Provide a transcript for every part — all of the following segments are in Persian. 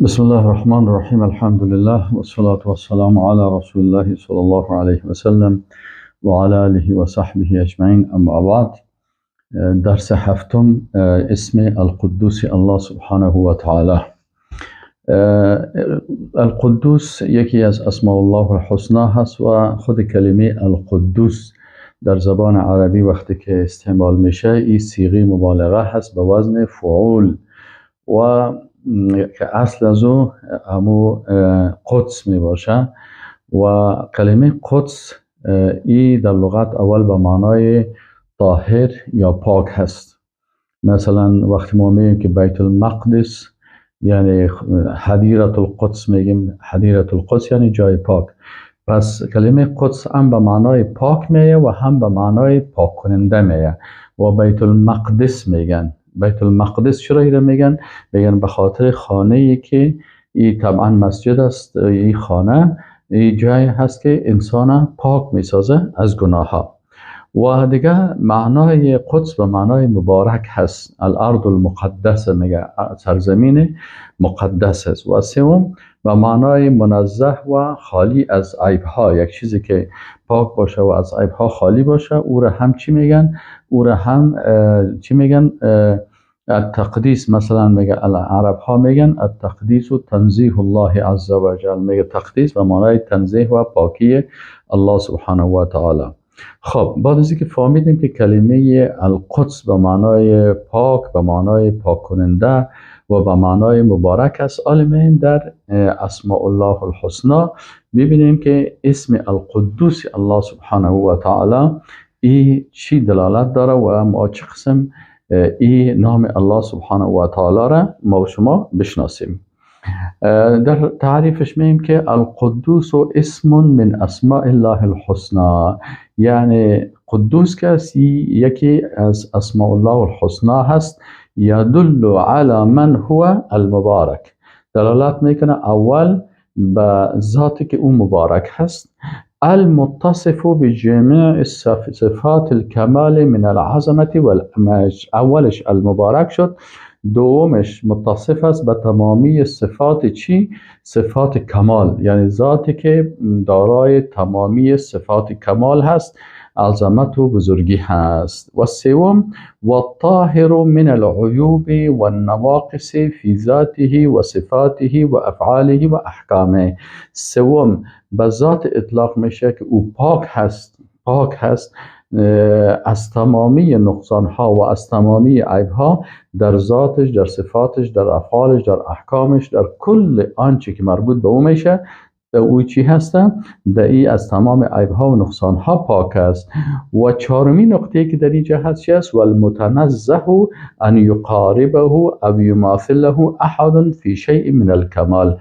بسم الله الرحمن الرحیم. الحمد لله و الصلاة و السلام علی رسول الله صلی الله علیه و سلم و علی آله و صحبه اجمعین. اما بعد، درس هفتم، اسم القدوس الله سبحانه و تعالی. القدوس یکی از اسماء الله الحسنا هست و خود کلمه القدوس در زبان عربی وقتی که استعمال میشه، این صیغه مبالغه هست به وزن فعول و که اصل از او همو قدس می باشه و کلمه قدس ای در لغت اول به معنای طاهر یا پاک هست. مثلا وقتی ما میگیم که بیت المقدس، یعنی حدیقة القدس میگیم، حدیقة القدس یعنی جای پاک. پس کلمه قدس هم به معنای پاک میه و هم به معنای پاک کننده میه و بیت المقدس میگن. بیت المقدس چرا ایره میگن؟ میگن به خاطر خانه ای که ای طبعا مسجد است. ای خانه، ای جای هست که انسان پاک میسازه از گناه ها. و دیگه معنای قدس به معنای مبارک هست، الارض المقدسه میگه، سرزمین مقدس است. و سوم، به معنای منزه و خالی از عیب ها. یک چیزی که پاک باشه و از عیب ها خالی باشه، او را هم چی میگن؟ او را هم چی میگن؟ التقدیس. مثلا میگه عرب ها میگن التقدیس و تنزیه الله عز وجل. میگه تقدیس به معنای تنزیه و پاکی الله سبحانه و تعالی. خب، بعد از اینکه فهمیدیم که کلمه القدس به معنای پاک، به معنای پاک کننده و به معنای مبارک است، حالا در اسماء الله الحسنا ببینیم که اسم القدوس الله سبحانه و تعالی ای چی دلالت داره و ما چه قسم ای نام الله سبحانه و تعالی را ما و شما بشناسیم. در تعریفش میگیم که القدوس اسم من اسماء الله الحسنا، یعنی قدوس که یکی از اسماء الله الحسنا هست. یدل على من هو المبارک، دلالت میکنه اول به ذاتی که او مبارک هست. المتصف بجميع صفات الكمال من العظمة والمجد. اولش المبارک شد، دومش متصف است به تمامی صفات چی؟ صفات کمال، یعنی ذاتی که دارای تمامی صفات کمال هست، عظمت و بزرگی هست. و سوم، والطاهر من العیوب والنواقص فی ذاته و صفاته و افعاله و احکامه. سوم، به ذات اطلاق میشه که او پاک هست، پاک هست از تمامی نقصان ها و از تمامی عیب ها در ذاتش، در صفاتش، در افعالش، در احکامش، در کل آنچه که مربوط به او میشه. در او چی هستن؟ در ای از تمام عیب ها و نقصان ها پاک است. و چهارمی نقطه که در اینجا هست چی است؟ والمتنزه ان یقاربه او یماثله احد فی شیء من الکمال.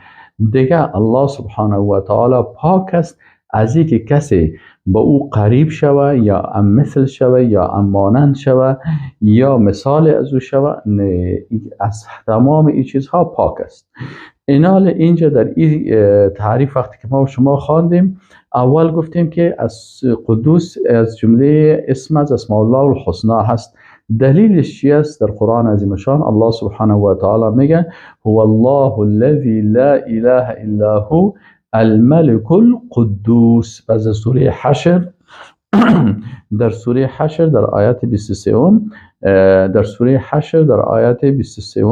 دیگه الله سبحانه و تعالی پاک است از اینکه کسی با او قریب شوه یا هم مثل شوه یا هم مانند شوه یا مثال از او شوه. از تمام این چیزها پاک است. اینال اینجا در این تعریف وقتی که ما و شما خواندیم، اول گفتیم که از قدوس از جمله اسم از اسماء الله الحسنا هست. دلیلش چی است؟ در قرآن عظیم الشان الله سبحانه و تعالی میگه هو الله الذي لا اله الا هو الملك القدوس. پس سوره حشر، در سوره حشر در آیات 23، در سوره حشر در آیات 23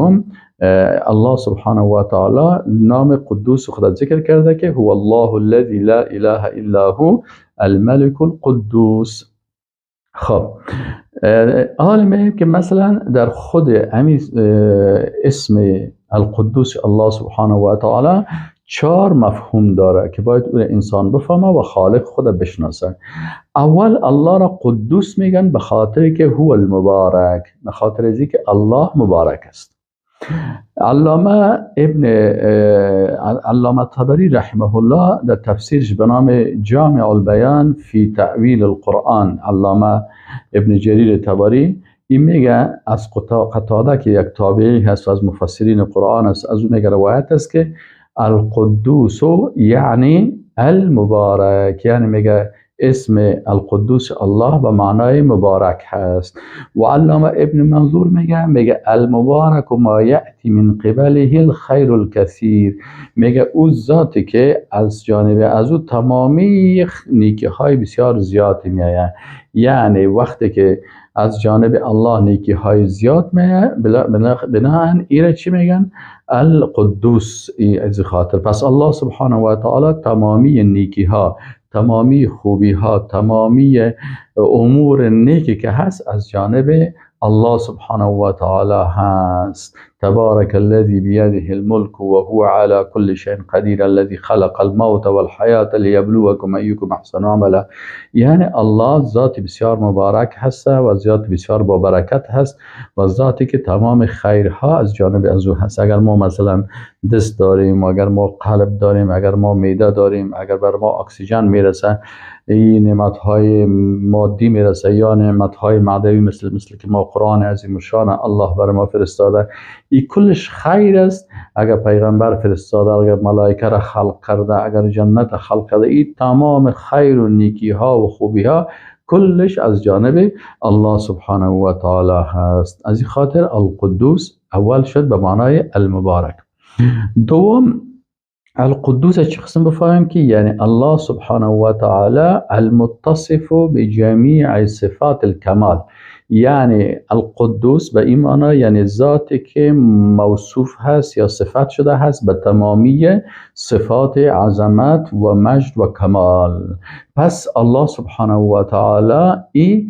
الله سبحانه و تعالی نام قدوس خدا ذکر کرده که هو الله الذي لا اله الا هو الملك القدوس. خب، حالا میگیم که مثلا در خود همین اسم القدوس الله سبحانه و تعالی چهار مفهوم داره که باید او انسان بفهمه و خالق خود بشناسه. اول، الله را قدوس میگن به خاطر که هو المبارک، به خاطر از که الله مبارک است. علامه طبری رحمه الله در تفسیرش به نام جامع البیان فی تأویل القرآن، علامه ابن جریر طبری این میگه از قتاده که یک تابعی هست و از مفسرین قرآن است، از او میگه روایت است که القدوس یعنی المبارک، یعنی میگه اسم القدوس الله به معنای مبارک هست. و علامه ابن منظور میگه المبارک ما یأتی من قبله الخیر الکثیر، میگه او ذاتی که از جانب از او تمامی نیکی های بسیار زیادی میآید. یعنی وقتی که از جانب الله نیکی های زیاد میآید، بناهن ایره چی میگن؟ القدوس. از خاطر پس الله سبحانه و تعالی تمامی نیکی ها، تمامی خوبی ها، تمامی امور نیکی که هست از جانب الله سبحانه و تعالی هست. تبارك الذي بيده الملك وهو على كل شيء قدير الذي خلق الموت والحياة ليبلوكم أيكم أحسن عملا. یعنی الله ذات بسیار مبارک هست و ذات بسیار با برکت هست و ذاتی که تمام خیرها از جانب از او هست. اگر ما مثلا دست داریم، اگر ما قلب داریم، اگر ما معده داریم، اگر بر ما اکسیژن میرسه، این نعمت های مادی میرسه یا نعمت های معنوی مثل که ما قرآن عظیم الشان الله بر ما فرستاده، این کلش خیر است. اگر پیغمبر فرستاده، اگر ملائکه را خلق کرده، اگر جنت خلق کرده، این تمام خیر و نیکی ها و خوبی ها کلش از جانب الله سبحانه و تعالی هست. از این خاطر القدوس اول شد به معنای المبارک. دوم القدوس چه قسم بفهمیم که یعنی الله سبحانه و تعالی المتصف بجمیع صفات الکمال. یعنی القدوس به این معنی یعنی ذاتی که موصوف هست یا صفت شده هست به تمامی صفات عظمت و مجد و کمال. پس الله سبحانه و تعالی ای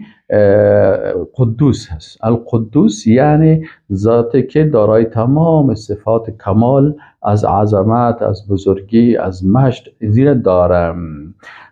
قدوس هست. القدوس یعنی ذاتی که دارای تمام صفات کمال از عظمت، از بزرگی، از مجد زیر داره.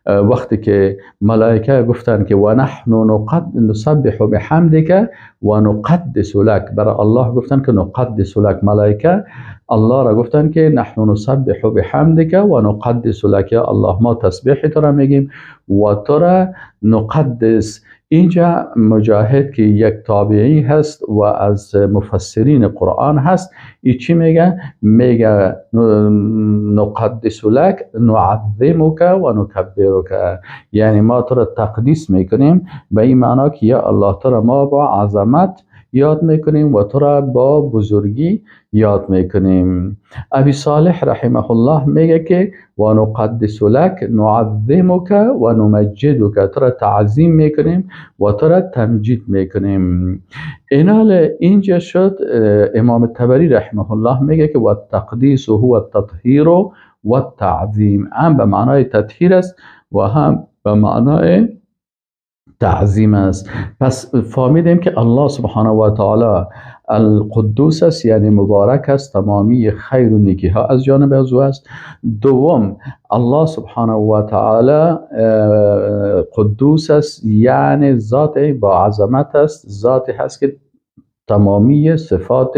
وقتی که ملائکه گفتن که و نحن نسبح بحمدک و نقدس لک، برای الله گفتن که نقدس لک، ملائکه الله را گفتن که نحن نسبح بحمدک و نقدس لک، یا الله ما تسبیح تو را میگیم و تو را نقدس. اینجا مجاهد که یک تابعی هست و از مفسرین قرآن هست، ای چی میگه؟ میگه نقدس لک نعظمک و نکبرک، یعنی ما تو را تقدیس میکنیم به این معنا که یا الله تو را ما با عظمت یاد میکنیم و تو را با بزرگی یاد میکنیم. ابی صالح رحمه الله میگه که و نقدس لک نعظمک و نمجدک، تو را تعظیم میکنیم و تو را تمجید میکنیم. اینال اینجا شد امام طبری رحمه الله میگه که و التقدیس هو التطهیر و التعظیم، هم به معنای تطهیر است و هم به معنای تعظیم است. پس فهمیدیم که الله سبحانه و تعالی القدوس است، یعنی مبارک است، تمامی خیر و نیکی ها از جانب از او است. دوم الله سبحانه و تعالی قدوس است، یعنی ذات با عظمت است، ذاتی هست که تمامی صفات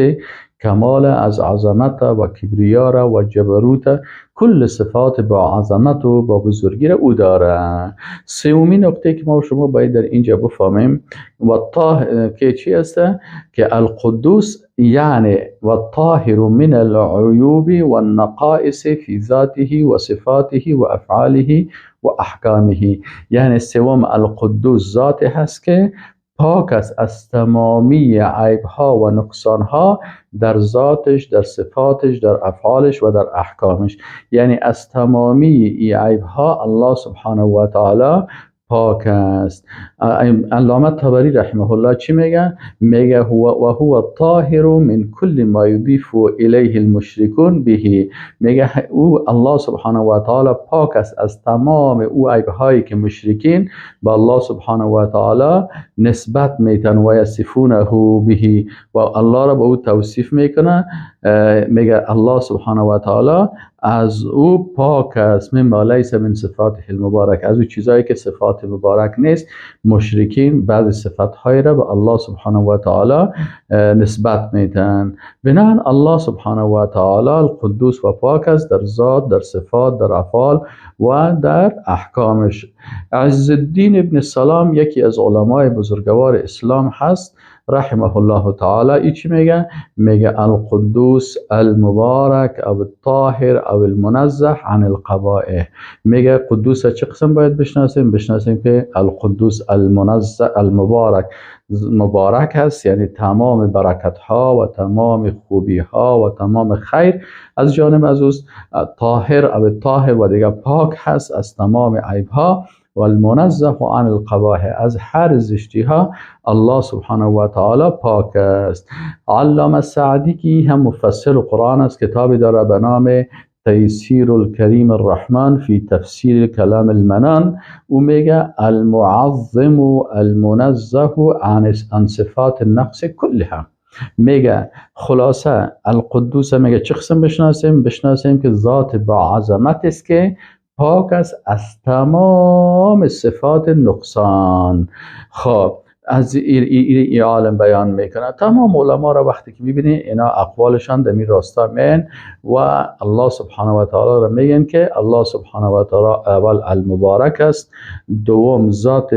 کمال از عظمت و کبریا و جبروت، کل صفات با عظمت و با بزرگی را او داره. سومین نکته که ما شما باید در اینجا بفهمیم و که چی است؟ که القدوس یعنی و الطاهر من العیوب والنقائص فی ذاته و صفاته و افعاله و احکامه. یعنی سوم القدوس ذات هست که پاک است از تمامی عیب ها و نقصان ها در ذاتش، در صفاتش، در افعالش و در احکامش. یعنی از تمامی عیب ها الله سبحانه و تعالی پاک است. علامه طبری رحمه الله چی میگه؟ میگه هو و هو الطاهر من کل ما یضیف الیه المشرکون به. میگه او الله سبحانه و تعالی پاک است از تمام او عیب هایی که مشرکین به الله سبحانه و تعالی نسبت میتن و یصفونه به، و الله را به او توصیف میکنه. میگه الله سبحانه و تعالی از او پاک است، مما لیس من صفاته المبارک، از او چیزایی که صفات مبارک نیست. مشرکین بعض صفاتهای را به الله سبحانه و تعالی نسبت میتن. بنابراین الله سبحانه و تعالی القدوس و پاک است در ذات، در صفات، در افعال و در احکامش. عز الدین ابن سلام یکی از علمای بزرگوار اسلام هست. رحمه الله تعالی. ای چی میگه؟ میگه القدوس المبارک او الطاهر او المنزه عن القبائح. میگه قدوس چه قسم باید بشناسیم؟ بشناسیم که القدوس المنزه المبارک، مبارک هست، یعنی تمام برکت ها و تمام خوبی ها و تمام خیر از جانب از اوست. طاهر او طاهر و دیگه پاک هست از تمام عیب ها، و المنزه عن القبائح، از هر زشتی ها الله سبحانه و تعالی پاک است. علامه سعدی که هم مفسر قرآن است، کتابی داره به نام تيسير الكريم الرحمن في تفسير كلام المنان، او میگه المعظم المنزه عن صفات النقص كلها. میگه خلاصه القدوس میگه چه قسم بشناسیم؟ بشناسیم که ذات با عظمت است که پاک است از تمام صفات نقصان. خب از ای عالم بیان میکنه. تمام علما را وقتی که میبینی اینا اقوالشان در می راستا من و الله سبحانه و تعالی را میگن که الله سبحانه و تعالی اول المبارک است، دوم ذات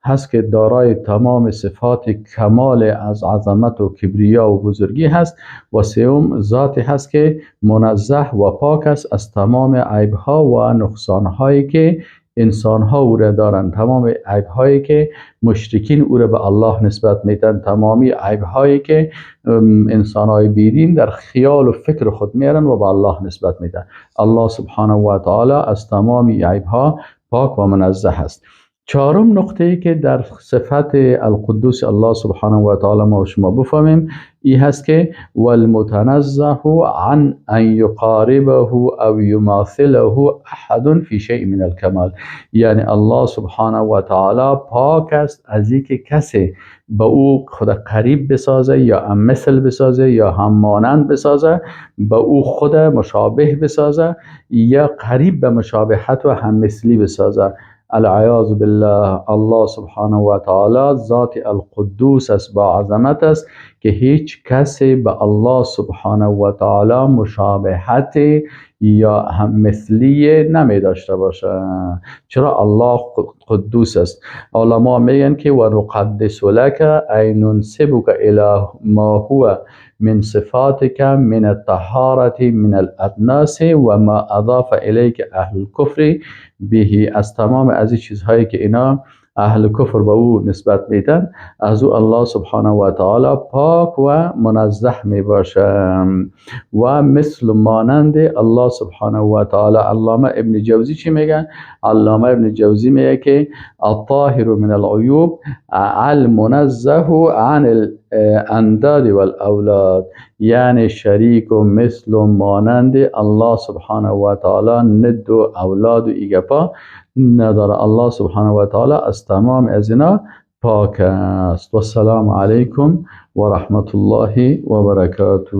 هست که دارای تمام صفات کمال از عظمت و کبریا و بزرگی هست، و سوم ذاتی هست که منزه و پاک است از تمام عیبها و نقصانهایی که انسانها او را دارند، تمام عیبهایی که مشرکین او را به الله نسبت میدن، تمامی عیبهایی که انسانهای بیدین در خیال و فکر خود میارن و به الله نسبت میدن. الله سبحانه و تعالی از تمام عیبها پاک و منزه است. چهارم نقطه ای که در صفت القدوس الله سبحانه و تعالی ما و شما بفهمیم ای هست که والمتنزه عن ان یقاربه او یماثله احد فی شیء من الکمال، یعنی الله سبحانه و تعالی پاک است از اینکه کسی به او خود قریب بسازه یا هم مثل بسازه یا هم مانند بسازه، به او خود مشابه بسازه یا قریب به مشابهت و هم مثلی بسازه. العیاذ بالله، الله سبحانه و تعالی ذات القدوس است، با عظمت است که هیچ کسی به الله سبحانه و تعالی مشابهت یا هم مثلی نمی داشته باشه. چرا؟ الله قدوس است. علما میگن که و نقدس لک ای ننسبک الی ما هو من صفاتك من الطهارة من الادناس و ما اضاف الیک اهل الكفر به. از تمام از این چیزهایی که اینا اهل کفر به او نسبت میدن، از او الله سبحانه و تعالی پاک و منزه می باشه و مثل مانند الله سبحانه و تعالی. علامه ابن جوزی چی میگه؟ علامه ابن جوزی میگه که الطاهر من العیوب المنزه عن الانداد والاولاد، یعنی شریک و مثل و مانند الله سبحانه و تعالی ند و اولاد و ایگپا نداره. الله سبحانه و تعالی از تمام از اینا پاک است. و السلام علیکم و رحمت الله و برکاته.